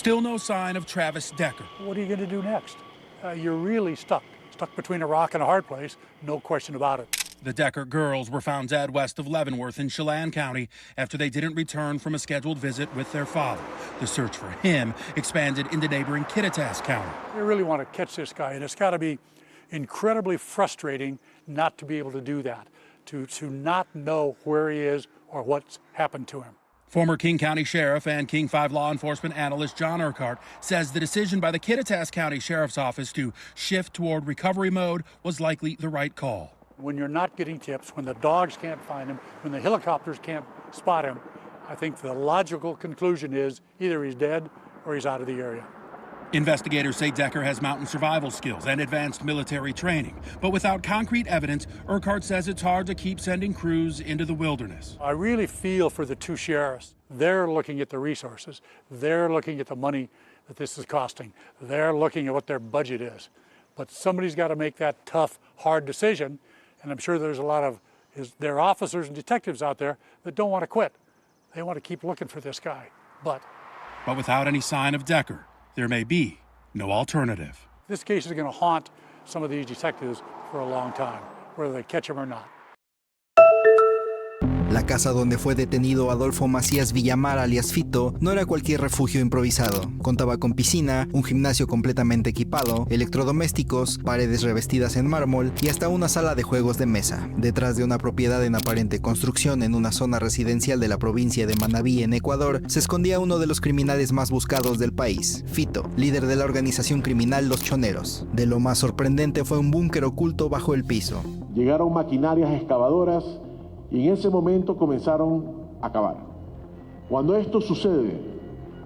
Still no sign of Travis Decker. What are you going to do next? You're really stuck. Stuck between a rock and a hard place, no question about it. The Decker girls were found dead west of Leavenworth in Chelan County after they didn't return from a scheduled visit with their father. The search for him expanded into neighboring Kittitas County. You really want to catch this guy, and it's got to be incredibly frustrating not to be able to do that, to not know where he is or what's happened to him. Former King County Sheriff and King 5 law enforcement analyst John Urquhart says the decision by the Kittitas County Sheriff's Office to shift toward recovery mode was likely the right call. When you're not getting tips, when the dogs can't find him, when the helicopters can't spot him, I think the logical conclusion is either he's dead or he's out of the area. Investigators say Decker has mountain survival skills and advanced military training. But without concrete evidence, Urquhart says it's hard to keep sending crews into the wilderness. I really feel for the two sheriffs. They're looking at the resources. They're looking at the money that this is costing. They're looking at what their budget is. But somebody's got to make that tough, hard decision. And I'm sure there's a lot of their officers and detectives out there that don't want to quit. They want to keep looking for this guy. But without any sign of Decker, there may be no alternative. This case is going to haunt some of these detectives for a long time, whether they catch him or not. La casa donde fue detenido Adolfo Macías Villamar, alias Fito, no era cualquier refugio improvisado. Contaba con piscina, un gimnasio completamente equipado, electrodomésticos, paredes revestidas en mármol y hasta una sala de juegos de mesa. Detrás de una propiedad en aparente construcción en una zona residencial de la provincia de Manabí, en Ecuador, se escondía uno de los criminales más buscados del país, Fito, líder de la organización criminal Los Choneros. De lo más sorprendente fue un búnker oculto bajo el piso. Llegaron maquinarias excavadoras y en ese momento comenzaron a cavar. Cuando esto sucede,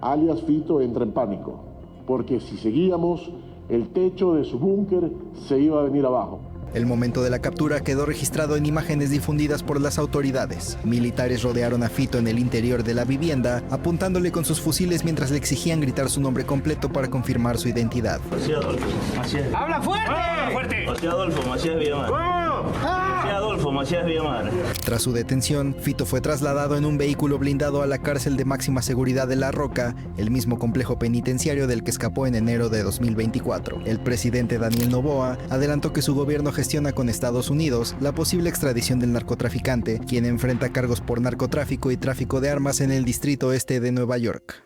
alias Fito entra en pánico, porque si seguíamos, el techo de su búnker se iba a venir abajo. El momento de la captura quedó registrado en imágenes difundidas por las autoridades. Militares rodearon a Fito en el interior de la vivienda, apuntándole con sus fusiles mientras le exigían gritar su nombre completo para confirmar su identidad. José Adolfo Macías. ¡Habla fuerte! ¡Habla fuerte! José Adolfo Macías Villamar. ¿Cómo? José Adolfo Macías Villamar. Tras su detención, Fito fue trasladado en un vehículo blindado a la cárcel de máxima seguridad de La Roca, el mismo complejo penitenciario del que escapó en enero de 2024. El presidente Daniel Noboa adelantó que su gobierno gestiona con Estados Unidos la posible extradición del narcotraficante, quien enfrenta cargos por narcotráfico y tráfico de armas en el distrito este de Nueva York.